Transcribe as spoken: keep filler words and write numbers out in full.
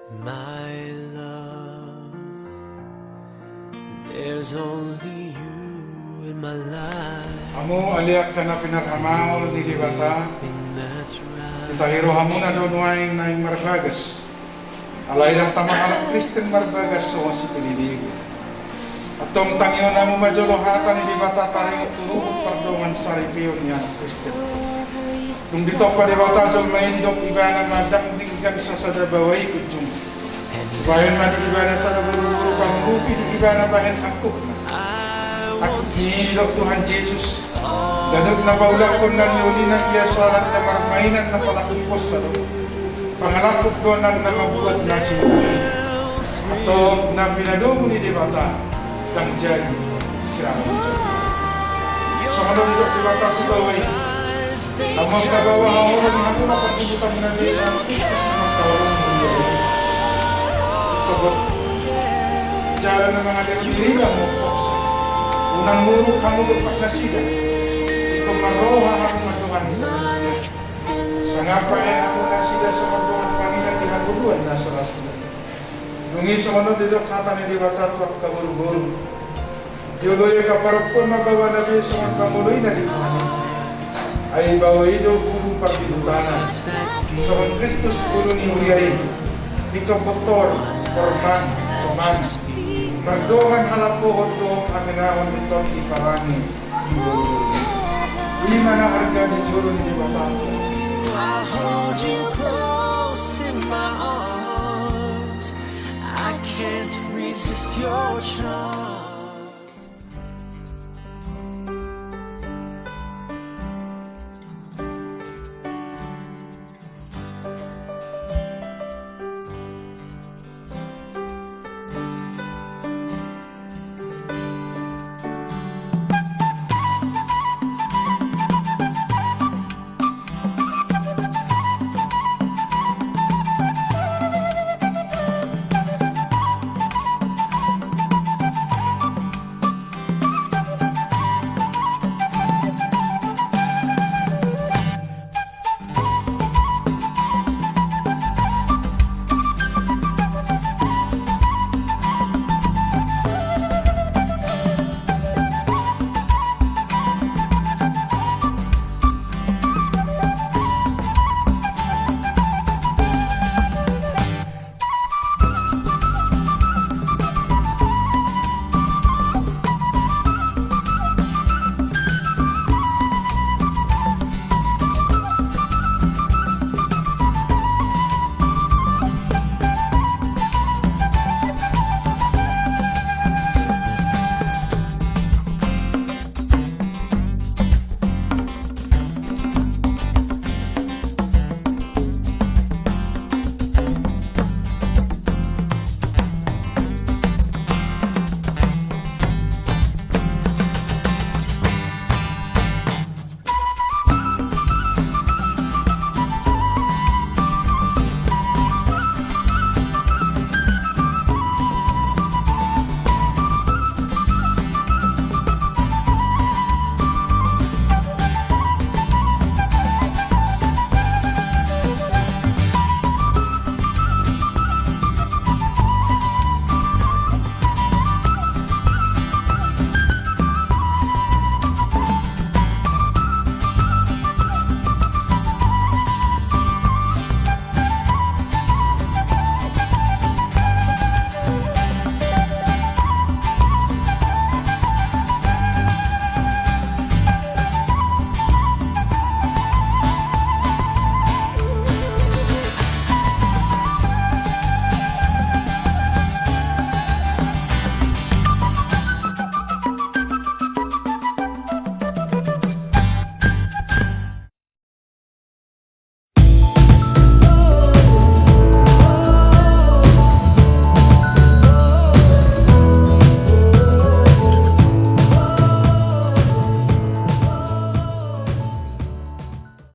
My love, there's only you in my life. Hamu ale angka na pinarhamaol ni Debata, hita hiro hamuna do nuaeng naeng marbagas. Alai ndang tama halak Kristen marbagas songon sipelebegu. Antong tangihon hamu ma jolo hata ni Debata taringot tu ruhut pardongansaripeon ni anak Kristen. Dung ditompa Debata jolma i, didok Ibana ma ndang denggan sasada baoa i ujungna. Bahen ma di Ibana sada boruboru pangurupi di Ibana bahen angkup. Angkup ni i didok Tuhan Jesus. Ganup na paulakhon na niolina ia soalan na marmainan na palangkuponsa do. Pangalangkup do nang na mambuat na sinina i. Antong na pinadomu ni Debata ndang jadi sirang. Songon on didok Debata tu baoa i. Hamu angka baoa, haholongi hamu ma pangurupi na be, Kristus na mangkaholongi. Togok jala na mangalehon dirimu ma mongkopsa. Unang muruk hamu dompak nasida. Ingkon marroha hamu mandongani nasida. Sangap bahen hamu nasida songon dongan panginan di hangoluan na so ra suda. Dung i songon on didok hata ni Debata tu angka boruboru. Jolo i angka parompuan ma baoa na be songon pangoloina di Tuhan i. Ai baoa i do ulu parbinutana. Songon Kristus ulu ni huria i. Ingkon pintor, hormat, toman. Mardongan halambohon dohot hamenahon di tondi parange. I ma na arga ni jolo ni Debata. I'll hold you close in my arms. I can't resist your charm.